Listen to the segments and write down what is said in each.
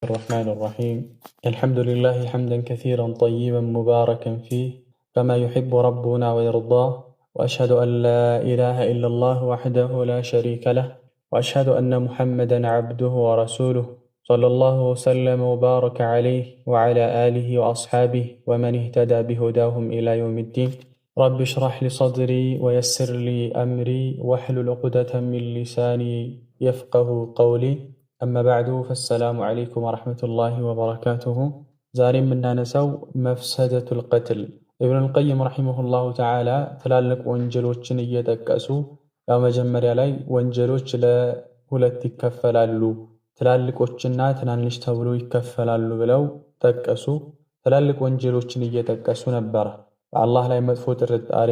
الرحمن الرحيم. الحمد لله حمدا كثيرا طيبا مباركا فيه كما يحب ربنا ويرضاه، وأشهد أن لا إله إلا الله وحده لا شريك له، وأشهد أن محمدا عبده ورسوله، صلى الله وسلم وبارك عليه وعلى آله وأصحابه ومن اهتدى بهداهم إلى يوم الدين. رب اشرح لي صدري ويسر لي أمري واحلل عقدة من لساني يفقه قولي. أما بعد، فالسلام عليكم ورحمة الله وبركاته። ዛሬ የምናነሳው مفسدة القتل። ኢብኑል ቀይም رحمه الله تعالى ትላልቅ ወንጀሎችን እየጠቀሱ፣ ያው መጀመሪያ ላይ ወንጀሎች ለሁለት ይከፈላሉ፣ ትላልቆችና ትናንሽ ተብሎ ይከፈላሉ ብለው ጠቀሱ። ትላልቅ ወንጀሎችን እየጠቀሱ ነበረ። በአላህ ላይ መጥፎ ጥርጣሬ፣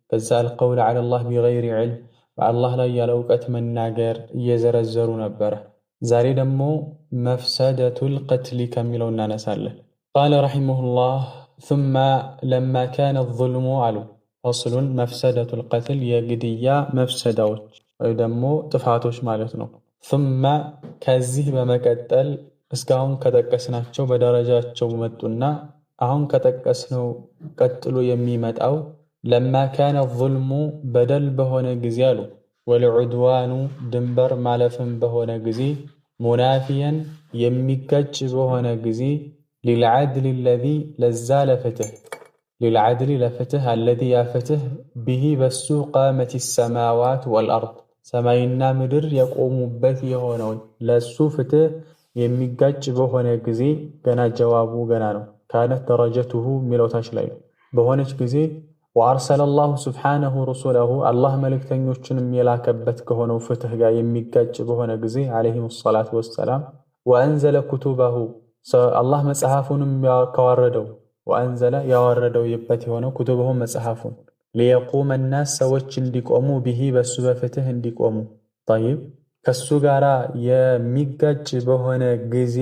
ከዛ القول على الله بغير علم፣ በአላህ ላይ ያለ እውቀት መናገር እየዘረዘሩ ነበረ። ዛሬ ደግሞ مفسدة القتل ከሚለው እናነሳለን። قال رحمه الله: ثم لما كان الظلم አሉ። فصل: مفسدة القتل፣ የግድያ መፍሰዳዎች ወይ ደግሞ ጥፋቶች ማለት ነው። ثم ከዚህ በመቀጠል፣ እስካሁን ከጠቀስናቸው በደረጃቸው መጡና አሁን ከጠቀስነው ቀጥሎ የሚመጣው لما كان الظلم በደል በሆነ ጊዜ አሉ፣ والعدوان ድንበር ማለፍም በሆነ ጊዜ፣ منافيا የሚጋጭ በሆነ ጊዜ፣ للعدل الذي ለዛ ለፍትህ፣ للعدل ለፍትህ፣ الذي ያ ፍትህ፣ به በሱ፣ قامت السماوات والأرض ሰማይና ምድር የቆሙበት የሆነውን ለሱ ፍትህ የሚጋጭ በሆነ ጊዜ፣ ገና ጀዋቡ ገና ነው። كانت درجته የሚለው ታች ላይ ነው። በሆነች ጊዜ፣ وأرسل الله سبحانه رسله አላህ መልእክተኞችንም የላከበት ከሆነው ፍትህ ጋር የሚጋጭ በሆነ ጊዜ፣ عليهم الصلاة والسلام፣ وأنزل كتبه አላህ መጽሐፉንም ካወረደው፣ وأنزل ያወረደው የበት የሆነው፣ كتبه መጽሐፉን፣ ليقوم الناس ሰዎች እንዲቆሙ፣ به በሱ በፍትህ እንዲቆሙ፣ طيب ከሱ ጋር የሚጋጭ በሆነ ጊዜ፣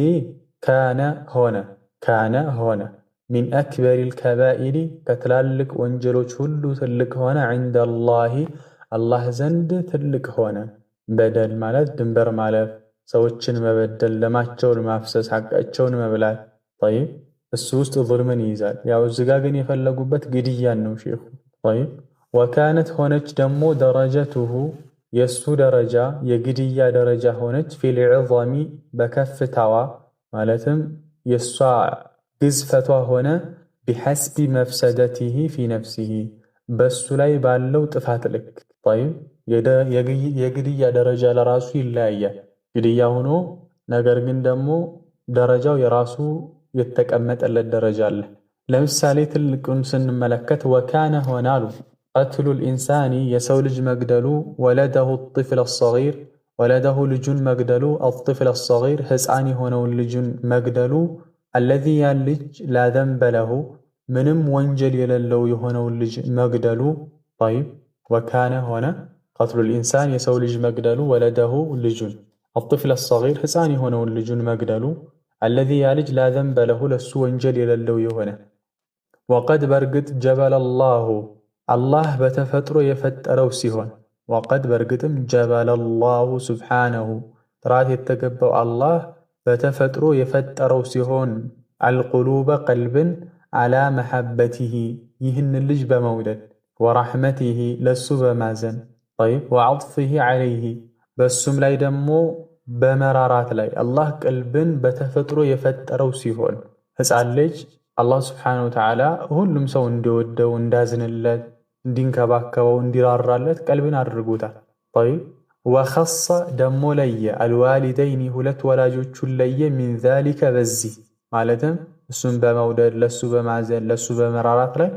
كان ሆነ፣ كان ሆነ፣ من أكبر الكبائر ከትላልቅ ወንጀሎች ሁሉ ትልቅ ሆነ፣ عند الله አላህ ዘንድ ትልቅ ሆነ። በደል ማለት ድንበር ማለፍ፣ ሰዎችን መበደል፣ ደማቸውን ማፍሰስ፣ ሐቃቸውን መብላት። طيب እሱ ውስጥ ዙልምን ይይዛል። ያው እዚጋ ግን የፈለጉበት ግድያን ነው ሼኹ። طيب وكانت ሆነች ደግሞ درجته የእሱ ደረጃ፣ የግድያ ደረጃ ሆነች፣ في العظم በከፍታዋ፣ ማለትም የእሷ ግዝፈቷ ሆነ፣ بحسب مفسدته في نفسه በሱ ላይ ባለው ጥፋት ልክ። طيب የግድያ ደረጃ ለራሱ ይለያያል። ግድያ ሆኖ ነገር ግን ደግሞ ደረጃው የራሱ የተቀመጠለት ደረጃ አለ። ለምሳሌ ትልቁን ስንመለከት وكان ሆነ አሉ፣ قتل الإنسان የሰው ልጅ መግደሉ፣ ولده الطفل الصغير፣ ولده ልጁን መግደሉ፣ الطفل الصغير ህፃን የሆነውን ልጁን መግደሉ፣ الذي ያን ልጅ لا ذنب له ምንም ወንጀል የሌለው የሆነውን ልጅ መግደሉ። طيب وكان ሆነ قتل الإنسان የሰው ልጅ መግደሉ፣ ولده ልጁን፣ الطفل الصغير ህፃን የሆነውን ልጁን መግደሉ፣ الذي ያ ልጅ لا ذنب له ለሱ ወንጀል የሌለው የሆነ፣ وقد በእርግጥ جبل الله አላህ በተፈጥሮ የፈጠረው ሲሆን፣ وقد በእርግጥም جبل الله سبحانه ጥራት የተገባው አላህ በተፈጥሮ የፈጠረው ሲሆን፣ القلوب ቀልብን፣ على محبته ይህን ልጅ በመውደድ፣ ورحمته ለሱ በማዘን፣ طيب وعطفه عليه በሱም ላይ ደግሞ በመራራት ላይ አላህ ቀልብን በተፈጥሮ የፈጠረው ሲሆን፣ ህፃን ልጅ አላህ سبحانه وتعالى ሁሉም ሰው እንዲወደው፣ እንዲያዝንለት፣ እንዲንከባከበው፣ እንዲራራለት ቀልብን አድርጎታል። طيب وخص ደሞ ለየ፣ الوالدين ሁለት ወላጆቹን ለየ፣ من ذلك በዚህ፣ ማለትም እሱን በመውደድ፣ ለሱ በማዘን፣ ለሱ በመራራት ላይ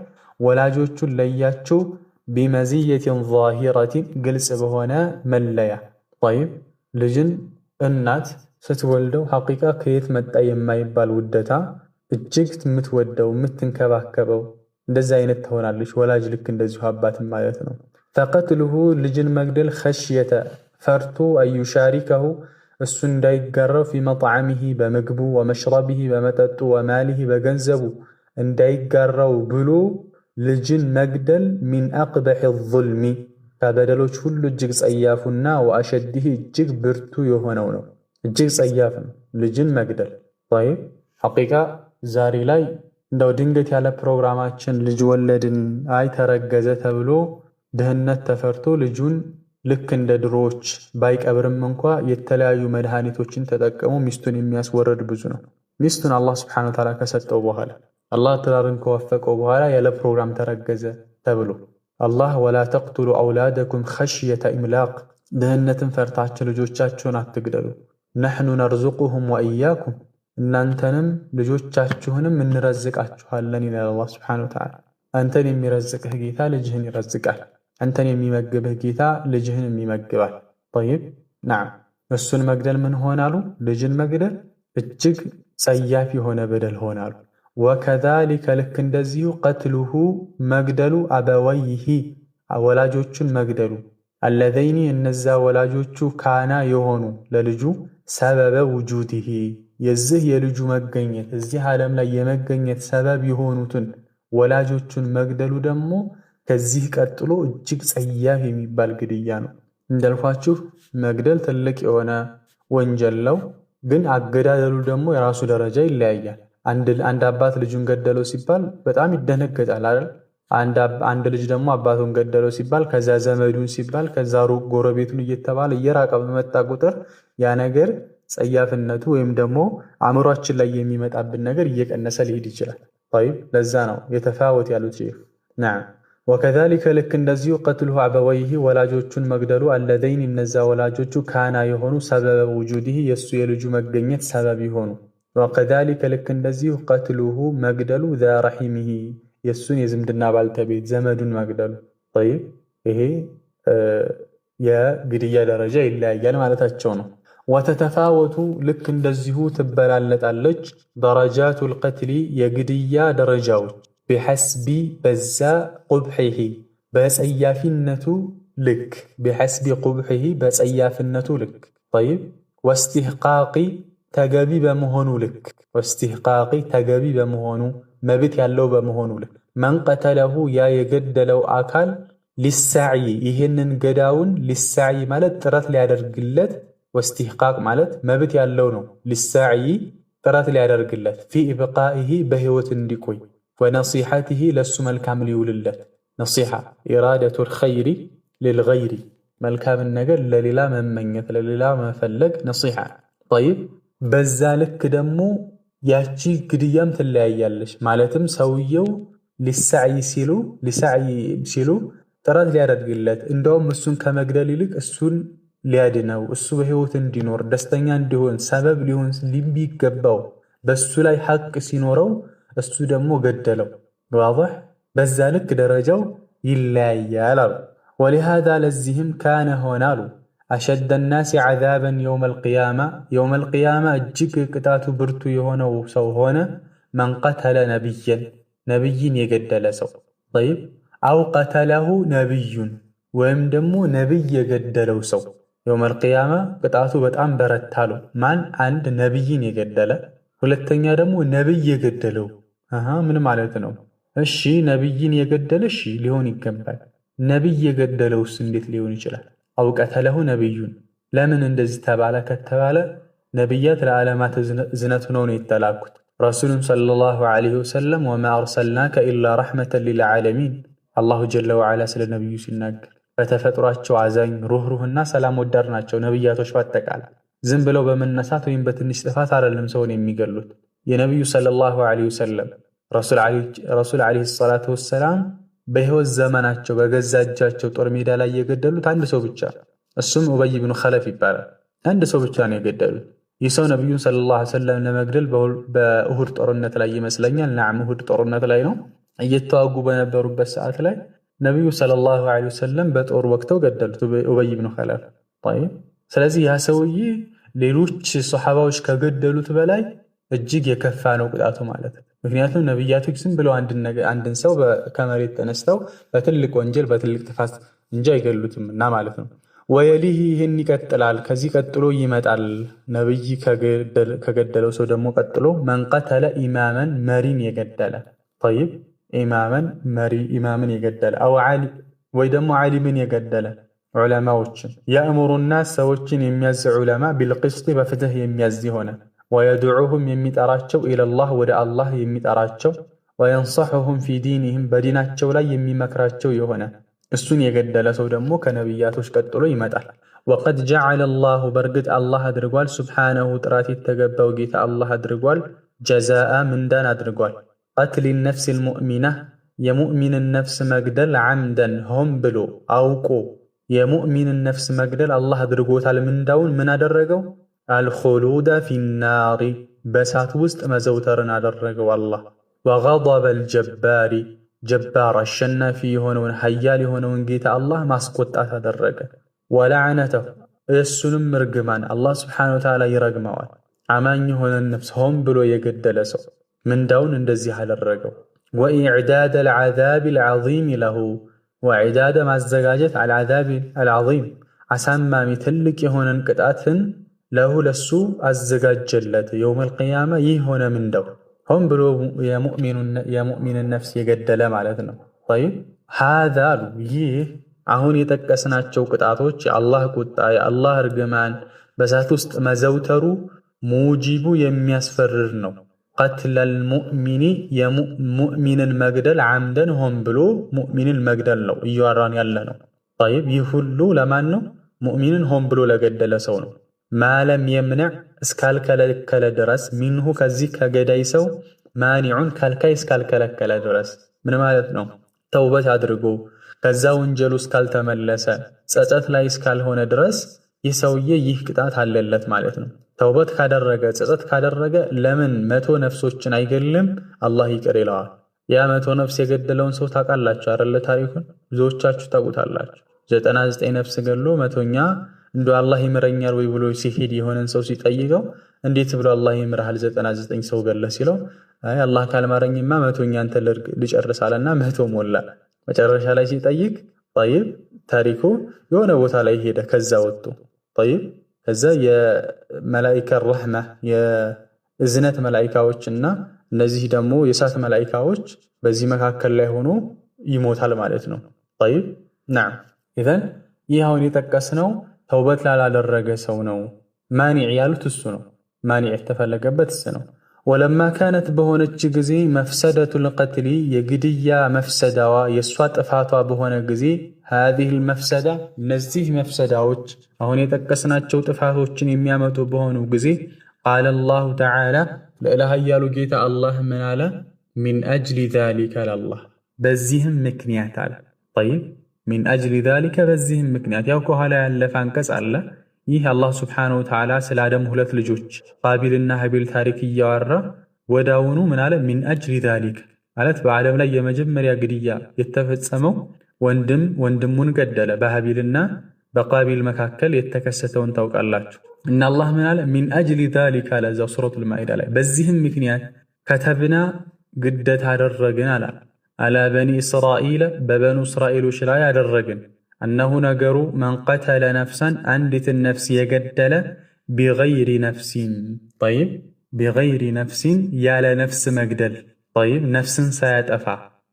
ወላጆቹን ለያቸው፣ بمزية ظاهرة ግልጽ በሆነ መለያ። طيب ልጅን እናት ስትወልደው حقيقة ከየት መጣ የማይባል ውደታ፣ እጅግ የምትወደው፣ የምትንከባከበው እንደዚህ አይነት ትሆናለች። ወላጅ ልክ እንደዚሁ አባትም ማለት ነው። فقتله ልጅን መግደል፣ خشية ፈርቶ፣ أن يشاركه እሱ እንዳይጋራው፣ في مطعمه በምግቡ፣ ومشربه በመጠጡ፣ وماله በገንዘቡ እንዳይጋራው ብሎ ልጅን መግደል፣ من أقبح الظلم ከበደሎች ሁሉ እጅግ ጸያፉና፣ وأشده እጅግ ብርቱ የሆነው ነው። እጅግ ጸያፍ ነው ልጅን መግደል። طيب حقيقة ዛሬ ላይ እንደው ድንገት ያለ ፕሮግራማችን ልጅ ወለድን አይ ተረገዘ ተብሎ ድህነት ተፈርቶ ልጁን ልክ እንደ ድሮዎች ባይቀብርም እንኳ የተለያዩ መድኃኒቶችን ተጠቅሞ ሚስቱን የሚያስወርድ ብዙ ነው። ሚስቱን አላህ سبحانه وتعالى ከሰጠው በኋላ፣ አላህ ትዳርን ከወፈቀው በኋላ ያለ ፕሮግራም ተረገዘ ተብሎ፣ አላህ ولا تقتلوا أولادكم خشية إملاق፣ ድህነትን ፈርታችሁ ልጆቻችሁን አትግደሉ። نحن نرزقهم وإياكم፣ እናንተንም ልጆቻችሁንም እንረዝቃችኋለን ይላል አላህ سبحانه وتعالى። አንተን የሚረዝቅህ ጌታ ልጅህን ይረዝቃል። አንተን የሚመግብህ ጌታ ልጅህንም ይመግባል። طيب نعم፣ እሱን መግደል ምን ሆናሉ? ልጅን መግደል እጅግ ጸያፍ የሆነ በደል ሆናሉ። وكذلك ልክ እንደዚሁ قتله መግደሉ أبويه ወላጆቹን መግደሉ اللذين እነዛ ወላጆቹ كانا የሆኑ ለልጁ سبب وجوده የዚህ የልጁ መገኘት እዚህ ዓለም ላይ የመገኘት ሰበብ የሆኑትን ወላጆቹን መግደሉ ደግሞ ከዚህ ቀጥሎ እጅግ ጸያፍ የሚባል ግድያ ነው። እንዳልኳችሁ መግደል ትልቅ የሆነ ወንጀል ነው። ግን አገዳደሉ ደግሞ የራሱ ደረጃ ይለያያል። አንድ አባት ልጁን ገደለው ሲባል በጣም ይደነገጣል አይደል? አንድ ልጅ ደግሞ አባቱን ገደለው ሲባል፣ ከዛ ዘመዱን ሲባል፣ ከዛ ሩቅ ጎረቤቱን እየተባለ እየራቀ በመጣ ቁጥር ያ ነገር ጸያፍነቱ ወይም ደግሞ አእምሯችን ላይ የሚመጣብን ነገር እየቀነሰ ሊሄድ ይችላል። طيب ለዛ ነው يتفاوت ያሉት ሼክ። نعم፣ وكذلك ልክ እንደዚሁ قتله أبويه ወላጆቹን መግደሉ اللذين እነዛ ወላጆቹ كانا የሆኑ سبب وجوده የእሱ የልጁ መገኘት ሰበብ የሆኑ፣ وكذلك ልክ እንደዚሁ قتله መግደሉ ذا رحمه የእሱን የዝምድና ባልተቤት ዘመዱን መግደሉ። طيب ይሄ የግድያ ደረጃ ይለያያል ማለታቸው ነው። وتتفاوت ልክ እንደዚሁ ትበላለጣለች درجات القتل የግድያ ደረጃዎች بحسب በዛ قبحه በጸያፊነቱ ልክ፣ بحسب قبحه በጸያፍነቱ ልክ፣ طيب واستحقاق ተገቢ በመሆኑ ልክ፣ واستحقاق ተገቢ በመሆኑ መብት ያለው በመሆኑ ልክ من قتله ያ የገደለው አካል للسعي ይህንን ገዳውን፣ للسعي ማለት ጥረት ሊያደርግለት፣ واستحقاق ማለት መብት ያለው ነው። للسعي ጥረት ሊያደርግለት في إبقائه በህይወት እንዲቆይ ونصيحته ለሱ መልካም ሊውልለት። نصيحة إرادة الخير للغير መልካምን ነገር ለሌላ መመኘት ለሌላ መፈለግ نصيحة። طيب በዛ ልክ ደግሞ ያቺ ግድያም ትለያያለች። ማለትም ሰውየው للسعي ሲሉ للسعي ሲሉ ጥረት ሊያደርግለት እንደውም እሱን ከመግደል ይልቅ እሱን ሊያድነው እሱ በህይወት እንዲኖር ደስተኛ እንዲሆን ሰበብ ሊሆን ቢገባው በሱ ላይ ሐቅ ሲኖረው እሱ ደግሞ ገደለው። واضح በዛ ልክ ደረጃው ይለያያል አሉ። ولهذا ለዚህም كان ሆናሉ أشد الناس عذابا يوم القيامة يوم القيامة እጅግ ቅጣቱ ብርቱ የሆነው ሰው ሆነ من قتل نبيا ነቢይን የገደለ ሰው፣ طيب أو قتله نبي ወይም ደግሞ ነቢይ የገደለው ሰው يوم القيامة ቅጣቱ በጣም በረታሉ። ማን? አንድ ነቢይን የገደለ፣ ሁለተኛ ደግሞ ነቢይ የገደለው። ምን ማለት ነው? እሺ ነቢይን የገደለ እሺ ሊሆን ይገባል። ነቢይ የገደለውስ እንዴት ሊሆን ይችላል? أو قتله نبي ለምን እንደዚህ ተባለ ከተባለ ነቢያት ለዓለማት እዝነት ሆነው ነው የተላኩት። ረሱሉም صلى الله عليه وسلم وما أرسلناك إلا رحمة للعالمين الله جل وعلا ስለ ነቢዩ ሲናገር በተፈጥሯቸው አዛኝ ሩህሩህና ሰላም ወዳድ ናቸው። ነቢያቶች በአጠቃላይ ዝም ብለው በመነሳት ወይም በትንሽ ጥፋት አይደለም ሰውን የሚገሉት። የነቢዩ صلى الله عليه وسلم ረሱል عليه الصلاة والسلام በሕይወት ዘመናቸው በገዛ እጃቸው ጦር ሜዳ ላይ የገደሉት አንድ ሰው ብቻ፣ እሱም ኡበይ ብኑ ኸለፍ ይባላል። አንድ ሰው ብቻ ነው የገደሉት። ይህ ሰው ነቢዩን صلى الله عليه وسلم ለመግደል በኡሁድ ጦርነት ላይ ይመስለኛል፣ نعم ኡሁድ ጦርነት ላይ ነው፣ እየተዋጉ በነበሩበት ሰዓት ላይ ነቢዩ صلى الله عليه وسلم በጦር ወቅተው ገደሉት ኡበይ ብኑ ኸለፍ። طيب ስለዚህ ያ ሰውዬ ሌሎች ሰሓባዎች ከገደሉት በላይ እጅግ የከፋ ነው ቅጣቱ ማለት ነው። ምክንያቱም ነቢያቶች ዝም ብለው አንድን ሰው ከመሬት ተነስተው በትልቅ ወንጀል በትልቅ ጥፋት እንጂ አይገሉትም እና ማለት ነው። ወየሊህ ይህን ይቀጥላል። ከዚህ ቀጥሎ ይመጣል። ነብይ ከገደለው ሰው ደግሞ ቀጥሎ መንቀተለ ኢማመን መሪን የገደለ፣ ጠይብ ኢማመን መሪ ኢማምን የገደለ አው ወይ ደግሞ ዓሊምን የገደለ ዑለማዎችን የእሙሩ ናስ ሰዎችን የሚያዝ ዑለማ ቢልቅስጥ በፍትህ የሚያዝ የሆነ ويدعوهم የሚጠራቸው إلى الله ወደ አላህ የሚጠራቸው وينصحهم في دينهم በዲናቸው ላይ የሚመክራቸው የሆነ እሱን የገደለ ሰው ደግሞ ከነቢያቶች ቀጥሎ ይመጣል። وقد جعل الله በእርግጥ አላህ አድርጓል፣ سبحانه ጥራት የተገባው ጌታ አላህ አድርጓል፣ جزاء ምንዳን አድርጓል። قتل النفس المؤمنة የሙእሚንን ነፍስ መግደል عمدا ሆን ብሎ አውቆ የሙእሚንን ነፍስ መግደል አላህ አድርጎታል። ምንዳውን ምን አደረገው? الخلود في النار በእሳት ውስጥ መዘውተርን አደረገው አላህ። وغضب الجبار جبار አሸናፊ የሆነውን ሀያል የሆነውን ጌታ አላህ ማስቆጣት አደረገ። ولعنته እሱንም እርግማን አላህ سبحانه وتعالى ይረግመዋል። አማኝ የሆነን ነፍስ ሆን ብሎ የገደለ ሰው ምንዳውን እንደዚህ አደረገው። وإعداد العذاب العظيم له وإعداد ማዘጋጀት العذاب العظيم አሳማሚ ትልቅ የሆነን ቅጣትን له ለሱ አዘጋጀለት። يوم القيامة ይህ ሆነ ምንዳው ሆን ብሎ የሙእሚንን ነፍስ የገደለ ማለት ነው። طيب هذا አሉ ይህ አሁን የጠቀስናቸው ቅጣቶች የአላህ ቁጣ፣ የአላህ እርግማን፣ በእሳት ውስጥ መዘውተሩ موجب የሚያስፈርድ ነው። قتل المؤمن የሙእሚንን መግደል عمدا ሆን ብሎ ሙእሚንን መግደል ነው እያወራን ያለ ነው። طيب ይህ ሁሉ ለማን ነው? ሙእሚንን ሆን ብሎ ለገደለ ሰው ነው። ما لم يمنع እስካልከለከለ ድረስ منه ከዚህ ከገዳይ ሰው مانع ከልካይ እስካልከለከለ ድረስ ምን ማለት ነው? ተውበት አድርጎ ከዛ ወንጀሉ እስካልተመለሰ ጸጸት ላይ እስካልሆነ ድረስ ይህ ሰውዬ ይህ ቅጣት አለለት ማለት ነው። ተውበት ካደረገ ጸጸት ካደረገ ለምን 100 ነፍሶችን አይገልም? አላህ ይቅር ይለዋል። ያ 100 ነፍስ የገደለውን ሰው ታውቃላችሁ አይደለ? ታሪኩን ብዙዎቻችሁ ታውቁታላችሁ። 99 ነፍስ ገሎ 100ኛ እንዶ አላህ ይምረኛል ወይ ብሎ ሲሄድ የሆነን ሰው ሲጠይቀው እንዴት ብሎ አላህ ይምርሃል 99 ሰው ገለ ሲለው፣ አይ አላህ ካልማረኝማ 100ኛ አንተ ልጨርስ አለና 100 ሞላ። መጨረሻ ላይ ሲጠይቅ طيب ታሪኩ የሆነ ቦታ ላይ ሄደ። ከዛ ወጡ። طيب ከዛ የመላኢካ رحمة የእዝነት መላኢካዎች እና እነዚህ ደግሞ የእሳት መላኢካዎች በዚህ መካከል ላይ ሆኖ ይሞታል ማለት ነው። طيب نعم إذن ይህ አሁን የጠቀስነው ተውበት ላላደረገ ሰው ነው። مانع ያሉት እሱ ነው። مانع የተፈለገበት እሱ ነው። ولما كانت በሆነች ጊዜ مفسدة القتل የግድያ መፍሰዳዋ የእሷ ጥፋቷ በሆነ ጊዜ هذه المفسدة እነዚህ መፍሰዳዎች አሁን የጠቀስናቸው ጥፋቶችን የሚያመጡ በሆኑ ጊዜ قال الله تعالى ልዕለ ኃያሉ ጌታ አላህ ምን አለ? من أجل ذلك አላህ በዚህም ምክንያት አለ። طيب من أجل ذلك በዚህም ምክንያት ያው ከኋላ ያለፈ አንቀጽ አለ። ይህ አላህ سبحانه وتعالى ስለ አደም ሁለት ልጆች ቃቢልና ሀቢል ታሪክ እያወራ ወዳውኑ ምን አለ? من أجل ذلك ማለት በዓለም ላይ የመጀመሪያ ግድያ የተፈጸመው ወንድም ወንድሙን ገደለ። በሀቢልና በቃቢል መካከል የተከሰተውን ታውቃላችሁ። እና አላህ ምን አለ? من أجل ذلك አለ እዛው ሱረቱል ማኢዳ ላይ በዚህም ምክንያት كتبنا ግደት አደረግን አለ على بني إسرائيل በበኑ እስራኤሎች ላይ አደረግን أنه ነገሩ من قتل نفسا አንዲትን ነፍስ የገደለ بغير نفس طيب بغير نفس ያለ ነፍስ መግደል طيب ነፍስን ሳያጠፋ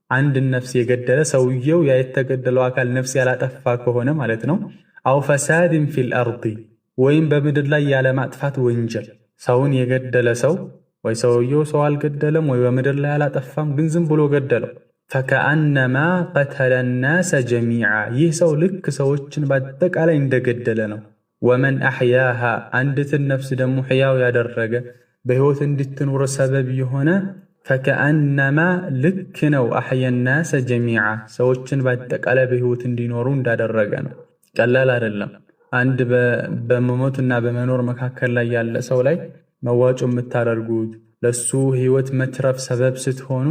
አንድን ነፍስ የገደለ ሰውየው ያ የተገደለው አካል ነፍስ ያላጠፋ ከሆነ ማለት ነው። أو فساد في الأرض ወይም በምድር ላይ ያለ ማጥፋት ወንጀል ሰውን የገደለ ሰው ወይ ሰውየው ሰው አልገደለም ወይ በምድር ላይ አላጠፋም፣ ግን ዝም ብሎ ገደለው። فكأنما قتل الناس جميعا ይህ ሰው ልክ ሰዎችን በአጠቃላይ እንደገደለ ነው። ومن أحياها አንዲትን ነፍስ ደግሞ ሕያው ያደረገ በሕይወት እንድትኖር ሰበብ የሆነ فكأنما ልክ ነው أحيا الناس جميعا ሰዎችን በአጠቃላይ በሕይወት እንዲኖሩ እንዳደረገ ነው። ቀላል አይደለም። አንድ በመሞትና በመኖር መካከል ላይ ያለ ሰው ላይ መዋጮ የምታደርጉት ለሱ ሕይወት መትረፍ ሰበብ ስትሆኑ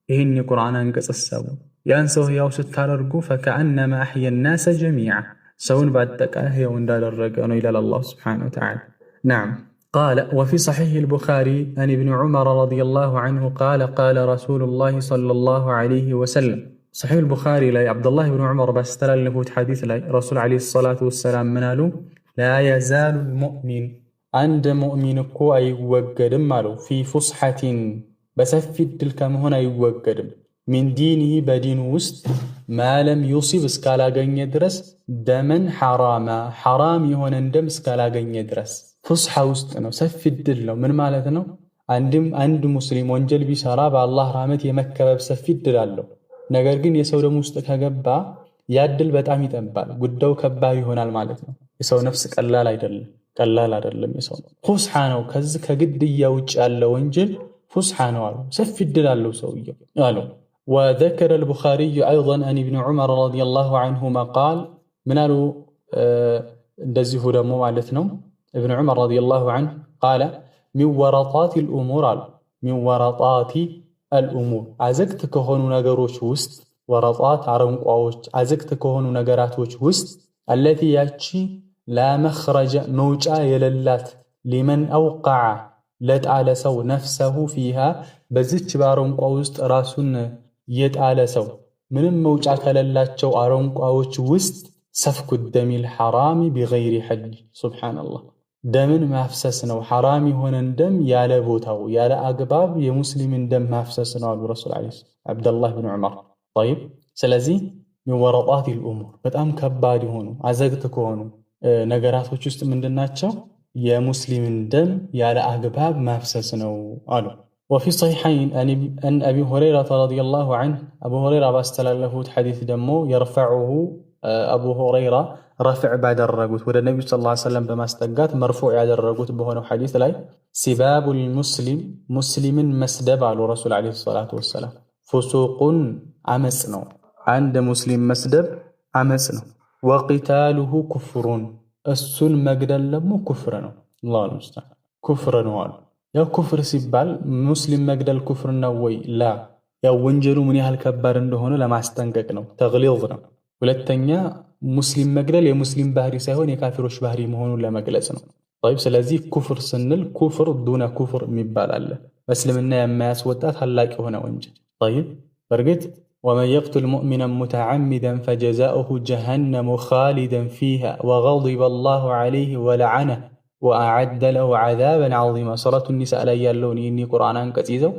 ይህን የቁርአን አንቀጽ ሰቡ። ያን ሰው ሕያው ስታደርጉ فكأنما أحيا الناس جميعا ሰውን በአጠቃላይ ሕያው እንዳደረገ ነው ይላል አላሁ سبحانه وتعالى። نعم قال وفي صحيح البخاري عن ابن عمر رضي الله عنه قال قال رسول الله صلى الله عليه وسلم ሰሒህ አልቡኻሪ ላይ ዓብዱላህ ብን ዑመር ባስተላለፉት ሐዲስ ላይ ረሱል عليه الصلاة والسلام ምን አሉ? لا يزال المؤمن አንድ ሙእሚን እኮ አይወገድም አሉ። في فسحة በሰፊ ዕድል ከመሆን አይወገድም። من دينه በዲኑ ውስጥ ما لم يصب እስካላገኘ ድረስ دما حراما ሐራም የሆነን ደም እስካላገኘ ድረስ فسحة ውስጥ ነው፣ ሰፊ እድል ነው። ምን ማለት ነው? አንድም አንድ ሙስሊም ወንጀል ቢሰራ በአላህ ራህመት የመከበብ ሰፊ እድል አለው። ነገር ግን የሰው ደም ውስጥ ከገባ ያ እድል በጣም ይጠባል፣ ጉዳዩ ከባድ ይሆናል ማለት ነው። የሰው ነፍስ ቀላል አይደለም፣ ቀላል አይደለም። የሰው فسحة ነው። ከዚህ ከግድያ ውጭ ያለ ወንጀል فسحة ነው አሉ። ሰፊ እድል አለው ሰውየው አሉ። وذكر البخاري أيضا عن ابن عمر رضي الله عنهما قال ምን አሉ? እንደዚሁ ደግሞ ማለት ነው ኢብኑ ዑመር رضي الله عنه قال من ورطات الأمور አሉ። من ورطات الأمور አዘግት ከሆኑ ነገሮች ውስጥ ورطات አረንቋዎች፣ አዘግት ከሆኑ ነገራቶች ውስጥ التي ያቺ لا مخرج መውጫ የሌላት لمن أوقع ለጣለ ሰው نفسه فيها በዚች በአረንቋ ውስጥ ራሱን የጣለ ሰው ምንም መውጫ ከሌላቸው አረንቋዎች ውስጥ سفك الدم الحرام بغير حل። سبحان الله ደምን ማፍሰስ ነው። ሐራም የሆነን ደም ያለ ቦታው ያለ አግባብ የሙስሊምን ደም ማፍሰስ ነው አሉ ረሱል ዓለይሂ ዓብደላህ ብን ዑመር። طيب ስለዚህ من ورطات الأمور በጣም ከባድ የሆኑ አዘግት ከሆኑ ነገራቶች ውስጥ ምንድን ናቸው? የሙስሊምን ደም ያለ አግባብ ማፍሰስ ነው አሉ። وفي الصحيحين عن أبي هريرة رضي الله عنه አቡ ሁረይራ ባስተላለፉት ሐዲስ ደግሞ يرفعه አቡ ሁረይራ رفع ባደረጉት ወደ ነቢዩ صلى الله عليه وسلم በማስጠጋት مرفوع ያደረጉት በሆነው ሐዲስ ላይ سباب المسلم ሙስሊምን መስደብ አሉ ረሱል عليه الصلاة والسلام فسوق አመፅ ነው። አንድ ሙስሊም መስደብ አመፅ ነው። وقتاله كفر እሱን መግደል ደግሞ ኩፍር ነው። الله المستعان ኩፍር ነው አሉ። ያው ኩፍር ሲባል ሙስሊም መግደል ኩፍር ነው ወይ? لا ያው ወንጀሉ ምን ያህል ከባድ እንደሆነ ለማስጠንቀቅ ነው፣ تغليظ ነው። ሁለተኛ ሙስሊም መግደል የሙስሊም ባህሪ ሳይሆን የካፊሮች ባህሪ መሆኑን ለመግለጽ ነው። طيب ስለዚህ ኩፍር ስንል كفر دون كفر የሚባል አለ፣ በእስልምና የማያስወጣ ታላቅ የሆነ ወንጀል። طيب በእርግጥ ومن يقتل مؤمنا متعمدا فجزاؤه جهنم خالدا فيها وغضب الله عليه ولعنه وأعد له عذابا عظيما ሱረቱ ኒሳ ላይ ያለውን ይህን የቁርአን አንቀጽ ይዘው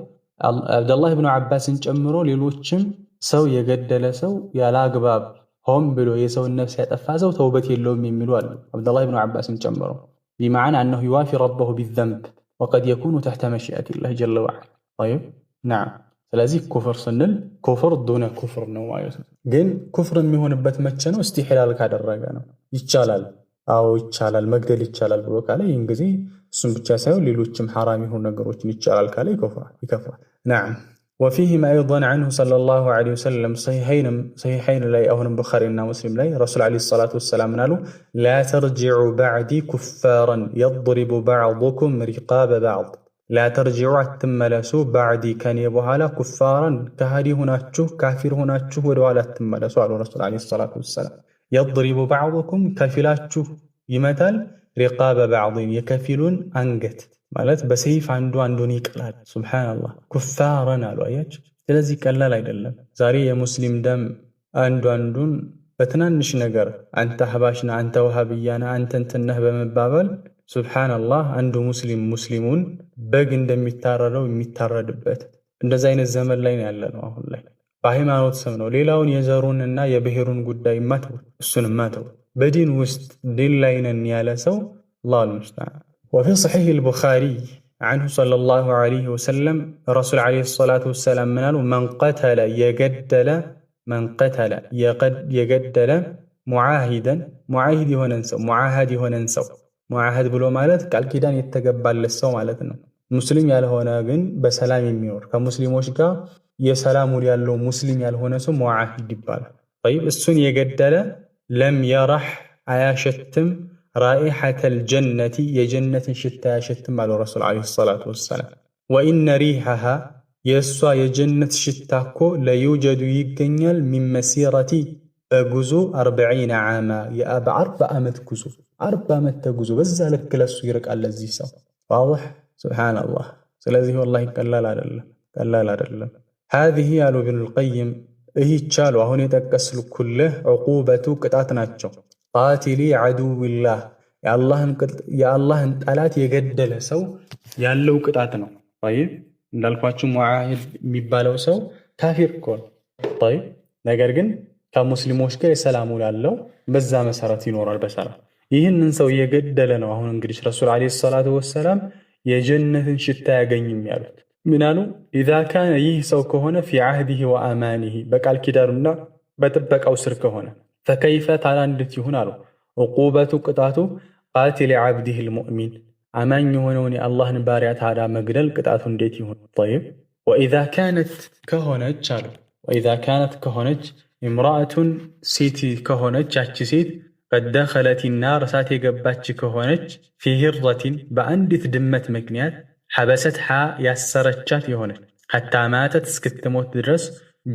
አብደላህ ብኑ ዓባስን ጨምሮ ሌሎችም ሰው የገደለ ሰው ያለ አግባብ ሆን ብሎ የሰውን ነፍስ ያጠፋ ሰው ተውበት የለውም የሚሉ አሉ። አብደላህ ብኑ ዓባስን ጨምሮ بمعنى أنه يوافي ربه بالذنب وقد يكون تحت مشيئة الله جل وعلا። طيب نعم። ስለዚህ ኩፍር ስንል كفر دون كفر ነው ማለት ነው። ግን ኩፍር የሚሆንበት መቼ ነው? استحلال ካደረገ ነው። ይቻላል፣ አዎ ይቻላል፣ መግደል ይቻላል ብሎ ካለ ይህን ጊዜ እሱም ብቻ ሳይሆን ሌሎችም ሐራም የሆኑ ነገሮችን ይቻላል ካለ ይከፍራል። نعم وفيهما أيضا عنه صلى الله عليه وسلم ሰሒሐይን ላይ አሁንም ቡኻሪና ሙስሊም ላይ ረሱል عليه الصلاة والسلام ምናሉ? لا ترجعوا بعدي كفارا يضرب بعضكم رقاب بعض። لا ترجعوا አትመለሱ፣ بعدي ከኔ በኋላ፣ كفارا ከሃዲ ሆናችሁ ካፊር ሆናችሁ ወደኋላ አትመለሱ አሉ ረሱል عليه الصلاة والسلام። يضرب بعضكم ከፊላችሁ ይመታል፣ رقاب بعض የከፊሉን አንገት ማለት በሰይፍ አንዱ አንዱን ይቅላል። سبحان الله كفارا አሉ። አያችሁ። ስለዚህ ቀላል አይደለም። ዛሬ የሙስሊም ደም አንዱ አንዱን በትናንሽ ነገር አንተ አህባሽ ነህ፣ አንተ ወሃብያ ነህ፣ አንተ እንትን ነህ በመባባል سبحان الله አንዱ ሙስሊም ሙስሊሙን በግ እንደሚታረደው የሚታረድበት እንደዚ አይነት ዘመን ላይ ነው ያለነው አሁን ላይ። በሃይማኖት ስም ነው። ሌላውን የዘሩን እና የብሔሩን ጉዳይ ማተው እሱን ማተው በዲን ውስጥ ዲን ላይ ነን ያለ ሰው الله المستعان። وفي صحيح البخاري عنه صلى الله عليه وسلم ረሱል عليه الصلاة والسلام ምናሉ? من قتل የገደለ من قتل የገደለ معاهدا معاهد የሆነን ሰው معاهد የሆነን ሰው معاهد ብሎ ማለት ቃል ኪዳን የተገባለት ሰው ማለት ነው። ሙስሊም ያልሆነ ግን በሰላም የሚኖር ከሙስሊሞች ጋር የሰላም ውል ያለው ሙስሊም ያልሆነ ሰው معاهد ይባላል። طيب እሱን የገደለ لم يرح አያሸትም رائحة الجنة የጀነትን ሽታ አያሸትም አለው ረሱል عليه الصلاة والسلام። وإن ريحها የእሷ የጀነት ሽታ እኮ ليوجد ይገኛል من مسيرة በጉዞ 40 عاما በ40 ዓመት ጉዞ 40 ዓመት ተጉዞ በዛ ልክ ለሱ ይርቃል ለዚህ ሰው واضح سبحان الله። ስለዚህ والله ቀላል አይደለም፣ ቀላል አይደለም። هذه አሉ ኢብኑል ቀይም ይህች አሉ አሁን የጠቀስኩልህ عقوبة ቅጣት ናቸው። قاتل عدو الله የአላህን ጠላት የገደለ ሰው ያለው ቅጣት ነው። طيب እንዳልኳችሁ معاهد የሚባለው ሰው ካፊር እኮ ነው። طيب ነገር ግን ከሙስሊሞች ጋር የሰላም ውል አለው። በዛ መሰረት ይኖራል በሰላም። ይህንን ሰው የገደለ ነው። አሁን እንግዲህ ረሱል عليه الصلاة والسلام የጀነትን ሽታ አያገኝም ያሉት ምን አሉ? إذا كان ይህ ሰው ከሆነ في عهده وأمانه በቃል ኪዳኑና በጥበቃው ስር ከሆነ فكيف ታዲያ እንዴት ይሁን አሉ። عقوبة ቅጣቱ قاتل عبده المؤمن አማኝ የሆነውን የአላህን ባሪያ ታዲያ መግደል ቅጣቱ እንዴት ይሁን? طيب وإذا كانت ከሆነች አሉ وإذا كانت ከሆነች امرأة ሴት ከሆነች ያቺ ሴት قد دخلت النار እሳት የገባች ከሆነች في هرة በአንዲት ድመት ምክንያት حبستها ያሰረቻት የሆነች حتى ماتت እስክትሞት ድረስ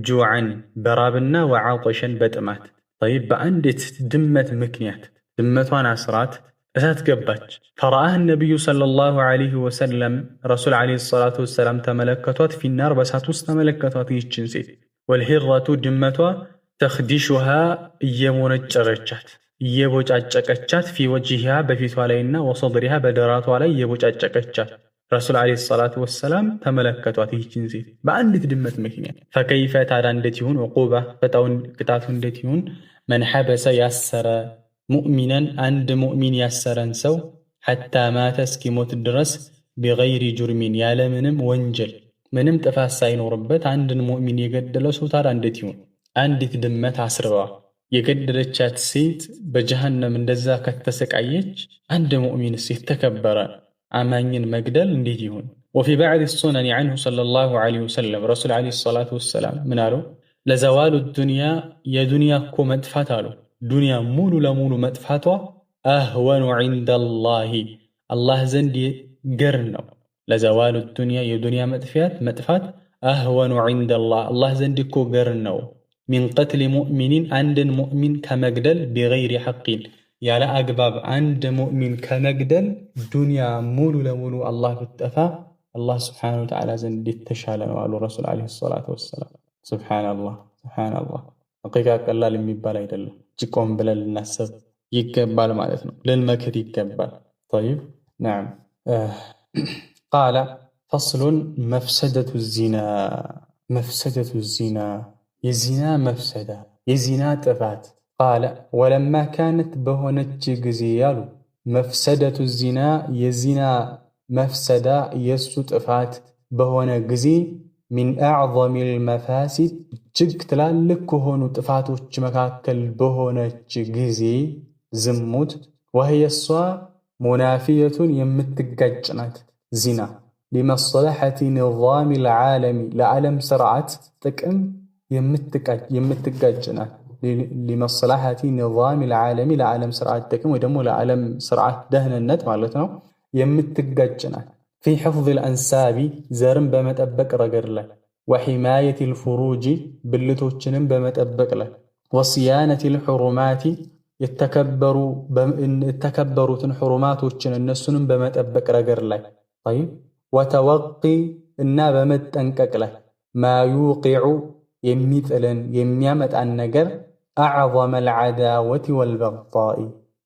جوعا በራብና وعطشا በጥማት። طيب በአንዲት ድመት ምክንያት ድመቷን አስራት እሳት ገባች። فرآها النبي صلى الله عليه وسلم ረሱል عليه الصلاة والسلام ተመለከቷት። في النار በእሳት ውስጥ ተመለከቷት ይህችን ሴት። والهرة ድመቷ تخدشها እየሞነጨረቻት እየቦጫጨቀቻት في وجهها በፊቷ ላይና وصدرها በደራቷ ላይ እየቦጫጨቀቻት ረሱል عليه الصلاة والسلام ተመለከቷት ይህችን ሴት በአንዲት ድመት ምክንያት። فكيف ታዲያ እንዴት ይሁን عقوبة ቅጣቱ እንዴት ይሁን? من حبس ያሰረ مؤمنا አንድ ሙእሚን ያሰረን ሰው حتى مات እስኪሞት ድረስ بغير جرم ያለምንም ወንጀል ምንም ጥፋት ሳይኖርበት አንድን ሙእሚን የገደለው ሰው ታዲያ እንዴት ይሁን? አንዲት ድመት አስርባ የገደለቻት ሴት በጀሃነም እንደዛ ከተሰቃየች አንድ ሙእሚንስ የተከበረ አማኝን መግደል እንዴት ይሁን? وفي بعض السنن عنه صلى الله عليه وسلم ረሱል عليه الصلاة والسلام ምን አሉ? لزوال الدنيا የዱንያ እኮ መጥፋት አሉ ዱንያ ሙሉ ለሙሉ መጥፋቷ أهون عند الله አላህ ዘንድ ገር ነው። لزوال الدنيا የዱንያ መጥፊያት መጥፋት أهون عند الله አላህ ዘንድ እኮ ገር ነው። من قتل مؤمن አንድን ሙእሚን ከመግደል بغير حق ያለ አግባብ አንድ ሙእሚን ከመግደል ዱንያ ሙሉ ለሙሉ አላህ ብትጠፋ አላህ سبحانه وتعالى ዘንድ የተሻለ ነው አሉ ረሱል عليه الصلاة والسلام። سبحان الله سبحان الله። ሐቂቃ ቀላል የሚባል አይደለም። እጅግ ቆም ብለን ልናስብ ይገባል ማለት ነው። ልንመክር ይገባል። طيب نعم። قال فصل مفسدة الزنا مفسدة الزنا የዚና መፍሰዳ የዚና ጥፋት። قال ولما كانت በሆነች ጊዜ ያሉ مفسدة الزنا የዚና መፍሰዳ የእሱ ጥፋት በሆነ ጊዜ من أعظم المفاسد እጅግ ትላልቅ ከሆኑ ጥፋቶች መካከል በሆነች ጊዜ ዝሙት وهي እሷ منافية የምትጋጭ ናት። ዚና لمصلحة نظام العالم ለዓለም ስርዓት ጥቅም የምትጋጭ ናት። لمصلحة نظام العالم ለዓለም ስርዓት ጥቅም ወይ ደግሞ ለዓለም ስርዓት ደህንነት ማለት ነው የምትጋጭ ናት። في حفظ الأنساب ዘርን በመጠበቅ ረገድ ላይ وحماية الفروج ብልቶችንም በመጠበቅ ላይ وصيانة الحرمات የተከበሩትን ሑሩማቶችን እነሱንም በመጠበቅ ረገድ ላይ طيب وتوقي እና በመጠንቀቅ ላይ ما يوقع የሚጥልን የሚያመጣን ነገር أعظم العداوة والبغضاء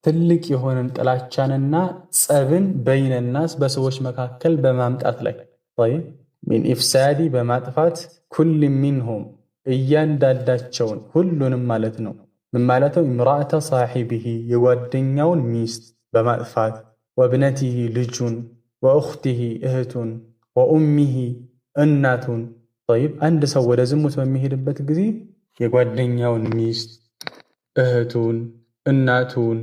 ትልቅ የሆነን ጥላቻንና ጸብን بين الناس በሰዎች መካከል በማምጣት ላይ طيب من إفساد በማጥፋት كل منهم እያንዳንዳቸውን ሁሉንም ማለት ነው። ምን ማለት ነው? امرأة صاحبه የጓደኛውን ሚስት በማጥፋት وابنته ልጁን፣ وأخته እህቱን፣ وأمه እናቱን። طيب አንድ ሰው ወደ ዝሙት በሚሄድበት ጊዜ የጓደኛውን ሚስት፣ እህቱን፣ እናቱን፣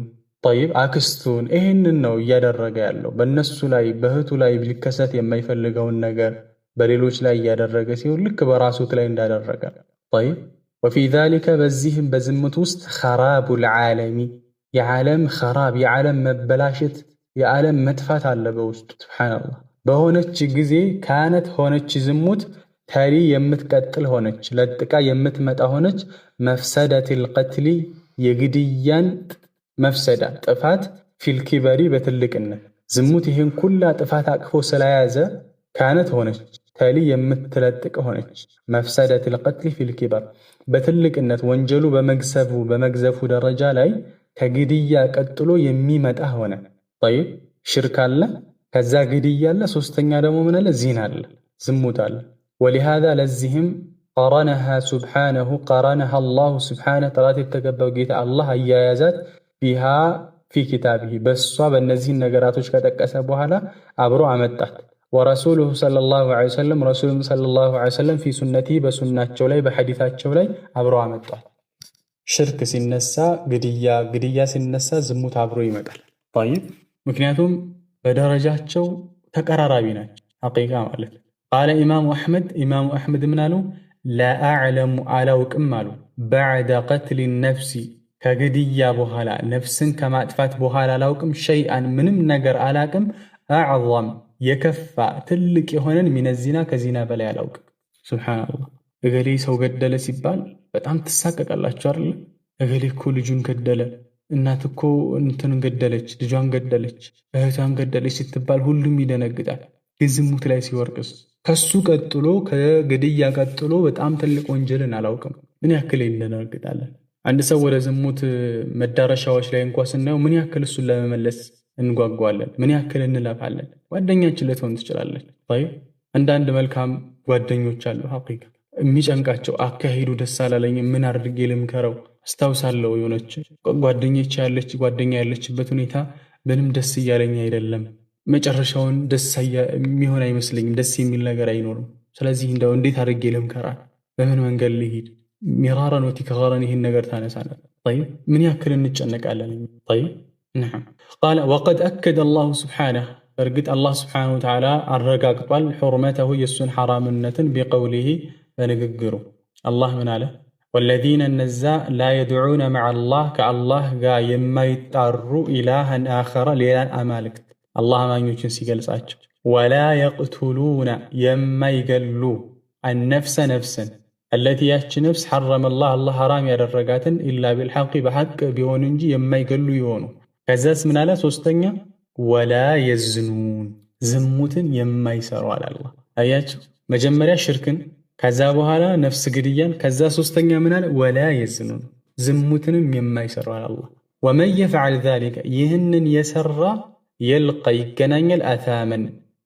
طيب አክስቱን ይህንን ነው እያደረገ ያለው። በእነሱ ላይ በእህቱ ላይ ሊከሰት የማይፈልገውን ነገር በሌሎች ላይ እያደረገ ሲሆን ልክ በራሱ ላይ እንዳደረገ። طيب وفي ذلك በዚህም በዝሙት ውስጥ خراب العالم የዓለም خراب የዓለም መበላሸት የዓለም መጥፋት አለ በውስጡ። سبحان الله በሆነች ጊዜ كانت ሆነች ዝሙት تلي የምትቀጥል ሆነች፣ ለጥቃ የምትመጣ ሆነች። مفسدة القتل የግድያን መፍሰዳ ጥፋት في الكبر በትልቅነት ዝሙት ይህን ኩላ ጥፋት አቅፎ ስለያዘ كانت ሆነች تلي የምትለጥቅ ሆነች። مفسدة القتل في الكبر በትልቅነት ወንጀሉ በመግዘፉ ደረጃ ላይ ከግድያ ቀጥሎ የሚመጣ ሆነ። طيب ሽርክ አለ፣ ከዛ ግድያ አለ፣ ሶስተኛ ደግሞ ምን አለ? ዚና አለ፣ ዝሙት አለ። ولهذا ለዚህም قرنها سبحانه قرنها الله سبحانه ጥራት የተገባው ጌታ አላህ አያያዛት بها في كتابه በሷ በእነዚህን ነገራቶች ከጠቀሰ በኋላ አብሮ አመጣት። ورسوله صلى الله عليه وسلم ረሱሉም صلى الله عليه وسلم في سنته በሱናቸው ላይ በሐዲታቸው ላይ አብሮ አመጧት። ሽርክ ሲነሳ ግድያ፣ ግድያ ሲነሳ ዝሙት አብሮ ይመጣል። طيب ምክንያቱም በደረጃቸው ተቀራራቢ ናቸው። ሐቂቃ ማለት قال ኢማሙ አሕመድ ኢማሙ አሕመድ ምን አሉ? لا أعلم አላውቅም አሉ። بعد قتل النفس ከግድያ በኋላ ነፍስን ከማጥፋት በኋላ አላውቅም፣ شيئا ምንም ነገር አላቅም፣ أعظم የከፋ ትልቅ የሆነን من الزنا ከዚና በላይ አላውቅም። سبحان الله። እገሌ ሰው ገደለ ሲባል በጣም ትሳቀቃላችሁ አይደለ? እገሌ እኮ ልጁን ገደለ፣ እናት እኮ እንትን ገደለች፣ ልጇን ገደለች፣ እህቷን ገደለች ስትባል ሁሉም ይደነግጣል። ግን ዝሙት ላይ ሲወርቅስ ከሱ ቀጥሎ ከግድያ ቀጥሎ በጣም ትልቅ ወንጀልን አላውቅም። ምን ያክል እንደነግጣለን? አንድ ሰው ወደ ዝሙት መዳረሻዎች ላይ እንኳ ስናየው ምን ያክል እሱን ለመመለስ እንጓጓለን፣ ምን ያክል እንለፋለን። ጓደኛችን ልትሆን ትችላለች። አንዳንድ መልካም ጓደኞች አሉ፣ ሐቂቃ የሚጨንቃቸው አካሄዱ ደስ አላለኝም፣ ምን አድርጌ ልምከረው? አስታውሳለሁ የሆነች ጓደኞች ያለች ጓደኛ ያለችበት ሁኔታ ምንም ደስ እያለኝ አይደለም፣ መጨረሻውን ደስ የሚሆን አይመስለኝም፣ ደስ የሚል ነገር አይኖርም። ስለዚህ እንደው እንዴት አድርጌ ልምከራት? በምን መንገድ ልሂድ? مرارا وتكرارا ይህን ነገር ታነሳለህ። طيب ምን ያክል እንጨነቃለን? طيب نعم قال وقد أكد الله سبحانه በእርግጥ አላህ سبحانه وتعالى አረጋግጧል حرمته የእሱን ሐራምነትን بقوله በንግግሩ አላህ ምን አለ? والذين እነዛ لا يدعون مع الله ከአላህ ጋር የማይጣሩ إلها آخر ሌላን አማልክት አላህ አማኞችን ሲገልጻቸው፣ ولا يقتلون የማይገሉ النفس ነፍስን التي ያች ነፍስ حرم الله አላህ ሐራም ያደረጋትን إلا بالحق በሐቅ ቢሆን እንጂ የማይገሉ የሆኑ። ከዛስ ምን አለ? ሶስተኛ ولا يزنون ዝሙትን የማይሰሩ አለ አላህ። አያቸው መጀመሪያ ሽርክን፣ ከዛ በኋላ ነፍስ ግድያን፣ ከዛ ሶስተኛ ምን አለ? ولا يزنون ዝሙትንም የማይሰሩ አለ አላህ። ومن يفعل ذلك ይህንን የሰራ يلق ይገናኛል፣ أثاما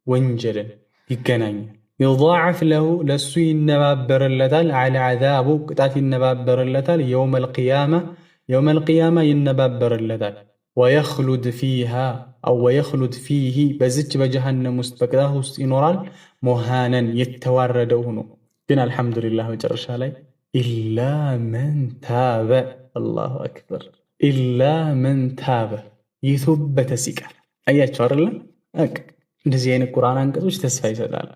ወንጀልን ይገናኛል። يضاعف له ለሱ ይነባበርለታል፣ العذاب ቅጣት ይነባበርለታል፣ يوم القيامة يوم القيامة ይነባበርለታል። ويخلد فيها أو ويخلد فيه በዚች በጀሃነም ውስጥ በቅጣት ውስጥ ይኖራል። مهانا የተዋረደው ሆኖ ግን الحمد لله መጨረሻ ላይ إلا من تاب الله أكبر إلا من تاب የተወበተ ሲቀር አያቸው አይደለ? እንደዚህ አይነት ቁርአን አንቀጾች ተስፋ ይሰጣል።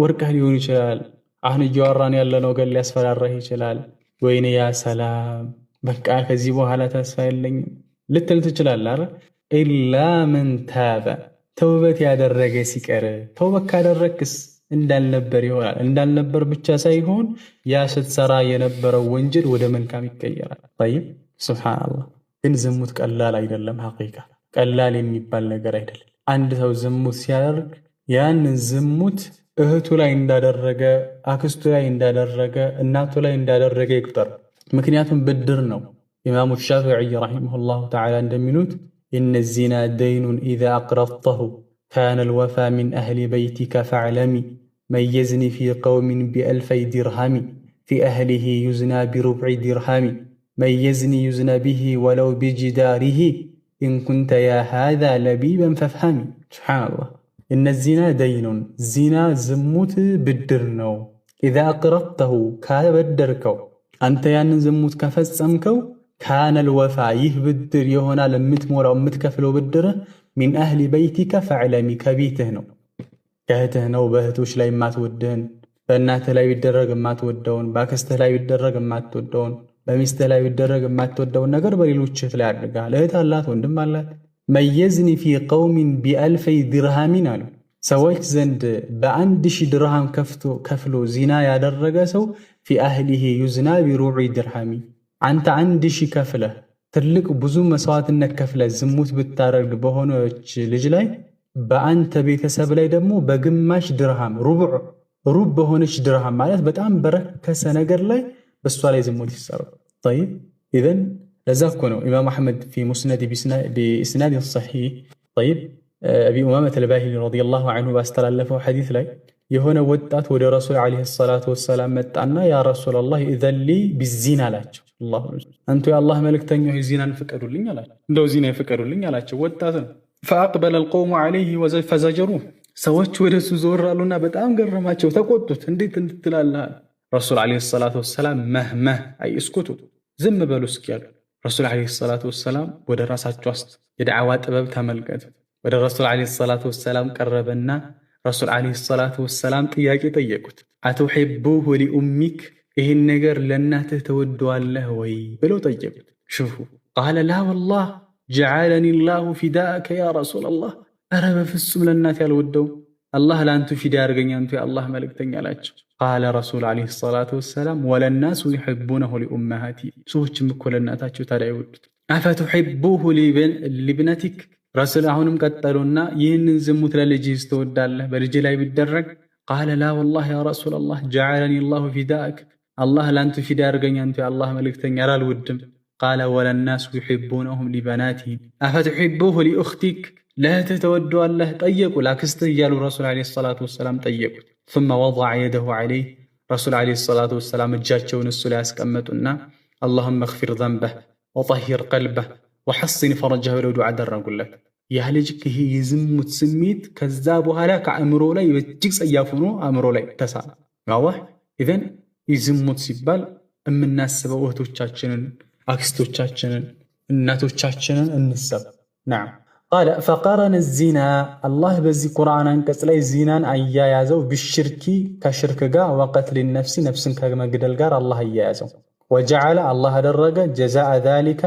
ወርቀህ ሊሆን ይችላል። አሁን እያወራን ያለነው ገል ሊያስፈራራህ ይችላል። ወይኔ ያ ሰላም በቃ ከዚህ በኋላ ተስፋ የለኝም ልትል ትችላለህ አይደል? ኢላ መን ታበ ተውበት ያደረገ ሲቀር፣ ተውበት ካደረግክስ እንዳልነበር ይሆናል። እንዳልነበር ብቻ ሳይሆን ያ ስትሰራ የነበረው ወንጀል ወደ መልካም ይቀየራል። ጠይብ ሱብሓነላህ። ግን ዝሙት ቀላል አይደለም። ሐቂቃ ቀላል የሚባል ነገር አይደለም። አንድ ሰው ዝሙት ሲያደርግ ያንን ዝሙት እህቱ ላይ እንዳደረገ፣ አክስቱ ላይ እንዳደረገ፣ እናቱ ላይ እንዳደረገ ይቁጠር። ምክንያቱም ብድር ነው። ኢማሙ ሻፊዒ رحمه الله تعالى እንደሚሉት إن الزنا دين إذا أقرضته كان الوفاء من أهل بيتك فاعلم من يزن في قوم بألفي درهم في أهله يزنى بربع درهم من يزن يزن به ولو بجداره إن كنت يا هذا لبيبا فافهم። سبحان الله። إن الزنا دين ዚና ዝሙት ብድር ነው። إذا أقرضته ካበደርከው አንተ ያንን ዝሙት ከፈጸምከው كان الوفاء ይህ ብድር ይሆናል የምትሞላው የምትከፍለው ብድር من أهل بيتك فاعلم ከቤትህ ነው ከእህትህ ነው። በእህቶች ላይ የማትወድህን በእናትህ ላይ ቢደረግ የማትወደውን በአክስትህ ላይ ቢደረግ የማትወደውን በሚስትህ ላይ ቢደረግ የማትወደውን ነገር በሌሎች እህት ላይ አድርገሃል። እህት አላት፣ ወንድም አላት። من يزن في قوم بألفي درهم አሉ ሰዎች ዘንድ በ1000 ድርሃም ከፍሎ ዚና ያደረገ ሰው في أهله يزنى بربع درهم አንተ 1000 ከፍለህ ትልቅ ብዙ መስዋዕትነት ከፍለህ ዝሙት ብታደርግ በሆነች ልጅ ላይ በአንተ ቤተሰብ ላይ ደግሞ በግማሽ ድርሃም ربع ሩብ በሆነች ድርሃም ማለት በጣም በረከሰ ነገር ላይ በእሷ ላይ ዝሙት ይሰራል። طيب إذن ለዛ እኮ ነው ኢማም አሕመድ في مسنده بإسناد صحيح طيب አቢ ኡማመት አልባሂሊ رضي الله عنه ባስተላለፈው ሐዲስ ላይ የሆነ ወጣት ወደ ረሱል عليه الصلاة والسلام መጣና يا رسول الله ائذن لي بالزنا አላቸው። አንቱ የአላህ መልእክተኛ ሆይ ዚናን ፍቀዱልኝ አላቸው። እንደው ዚና ይፍቀዱልኝ አላቸው። ወጣት ነው። فأقبل القوم عليه فزجروه ሰዎች ወደ እሱ ዞር አሉና በጣም ገረማቸው፣ ተቆጡት። እንዴት እንትላለህ? ረሱል عليه الصلاة والسلام مه مه أي اسكتوا ዝም በሉ እስኪ ያሉ። ረሱል عليه الصلاة والسلام ወደ ራሳቸው የዳዕዋ ጥበብ ተመልከቱ። ወደ ረሱል عليه الصلاة والسلام ቀረበና ረሱል عليه الصلاة والسلام ጥያቄ ጠየቁት። أتحبه لأمك ይህን ነገር ለእናትህ ተወደዋለህ ወይ ብለው ጠየቁት። شوفوا قال لا والله جعلني الله فداك يا رسول الله፣ ኧረ በፍጹም ለእናቴ አልወደውም፣ አላህ ለአንቱ ፊዳ ያድርገኝ አንቱ የአላህ መልእክተኛ አላቸው። قال ረሱል عليه الصلاة والسلام ولا الناس يحبونه لأمهاتهم፣ ሰዎችም እኮ ለእናታቸው ታዲያ ይወዱት። أفتحبه لابنتك ረሱል አሁንም ቀጠሉና ይህንን ዝሙት ለልጅህ ትወዳለህ? በልጅ ላይ ቢደረግ? قال لا والله يا رسول الله جعلني الله فداك አላህ ለአንቱ ፊዳ ያድርገኝ አንቱ የአላህ መልእክተኛ አልወድም። قال ولا الناس يحبونهم لبناتهم أفتحبه لأختك ለእህትህ ተወደዋለህ? ጠየቁ። ላክስትህ እያሉ ረሱል عليه الصلاة والسلام ጠየቁት። ثم وضع يده عليه ረሱል عليه الصلاة والسلام እጃቸውን እሱ ላይ ያስቀመጡና اللهم اغفر ذنبه وطهر قلبه وحصن فرجه ብለው ዱዓ አደረጉለት። ያ ልጅ ይሄ የዝሙት ስሜት ከዛ በኋላ ከአእምሮ ላይ እጅግ ጸያፍ ሆኖ አእምሮ ላይ ተሳለ። ዋህ إذن የዝሙት ሲባል የምናስበው እህቶቻችንን፣ አክስቶቻችንን፣ እናቶቻችንን እንሰብ። نعم قال فقرن الزنا አላህ በዚህ ቁርአን አንቀጽ ላይ ዚናን አያያዘው بالشرك ከሽርክ ጋር وقتل النفس ነፍስን ከመግደል ጋር አላህ አያያዘው። وجعل አላህ አደረገ جزاء ذلك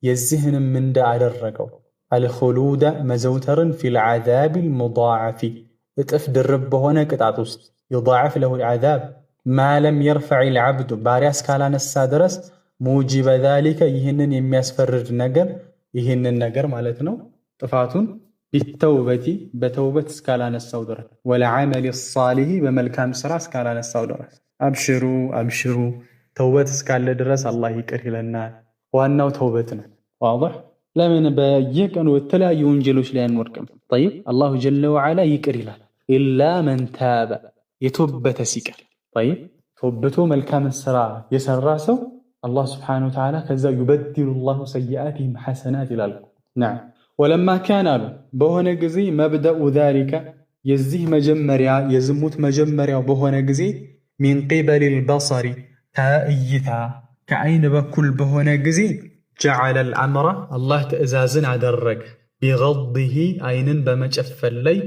የዚህንም ምንዳ አደረገው الخلود መዘውተርን في العذاب المضاعف እጥፍ ድርብ በሆነ ቅጣት ውስጥ يضاعف له العذاب ما لم يرفع العبد ባሪያ እስካላነሳ ድረስ موجب ذلك ይህንን የሚያስፈርድ ነገር ይህንን ነገር ማለት ነው ጥፋቱን بالتوبة በተውበት እስካላነሳው ድረስ والعمل الصالح በመልካም ስራ እስካላነሳው ድረስ። አብሽሩ አብሽሩ፣ ተውበት እስካለ ድረስ አላህ ይቅር ይለናል። ዋናው ተውበት ነው። واضح ለምን በየቀኑ በተለያዩ ወንጀሎች ላይ አንወድቅም? طيب الله جل وعلا ይቅር ይላል። إلا من تاب የቶበተ ሲቀር طيب ተውብቶ መልካምን ስራ የሰራ ሰው አላህ سبحانه وتعالى ከዛ يبدل الله سيئاتهم حسنات ይላል። نعم ولما كان አሉ በሆነ ጊዜ مبدأ ذلك የዚህ መጀመሪያ የዝሙት መጀመሪያው በሆነ ጊዜ من قبل البصر ከእይታ ከአይን በኩል በሆነ ጊዜ جعل الأمر አላህ ትእዛዝን አደረገ بغضه አይንን በመጨፈን ላይ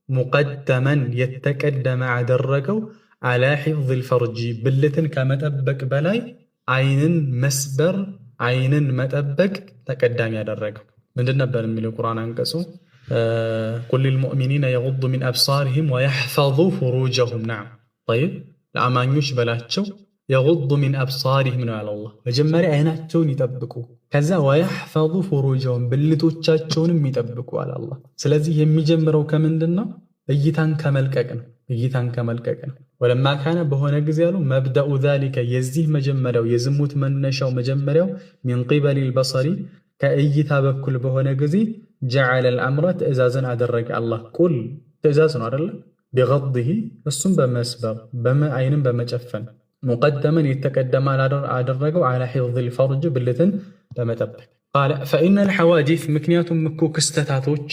مقدما የተቀደመ አደረገው على حفظ الفرج ብልትን ከመጠበቅ በላይ አይንን መስበር አይንን መጠበቅ ተቀዳሚ አደረገው። ምንድን ነበር የሚለው ቁርአን አንቀጹ? قل للمؤمنين يغضوا من أبصارهم ويحفظوا فروجهم። نعم طيب ለአማኞች በላቸው يغضوا من أبصارهم ነው ያለው አላህ። መጀመሪያ አይናቸውን ይጠብቁ፣ ከዛ ويحفظوا فروجهم ብልቶቻቸውንም ይጠብቁ አለ አላህ። ስለዚህ የሚጀምረው ከምንድን ነው? እይታን ከመልቀቅ ነው። እይታን ከመልቀቅ ነው። ولما كان በሆነ ጊዜ ያሉ مبدأ ذلك የዚህ መጀመሪያው የዝሙት መነሻው መጀመሪያው من قبل البصر ከእይታ በኩል በሆነ ጊዜ جعل الأمر ትእዛዝን አደረገ አላህ። قل ትእዛዝ ነው አይደለ? بغضه እሱም በመስበር አይንን በመጨፈን مقدما የተቀደመ አደረገው على حفظ الفرج ብልትን በመጠበቅ قال فإن الحوادث ምክንያቱም እኮ ክስተታቶች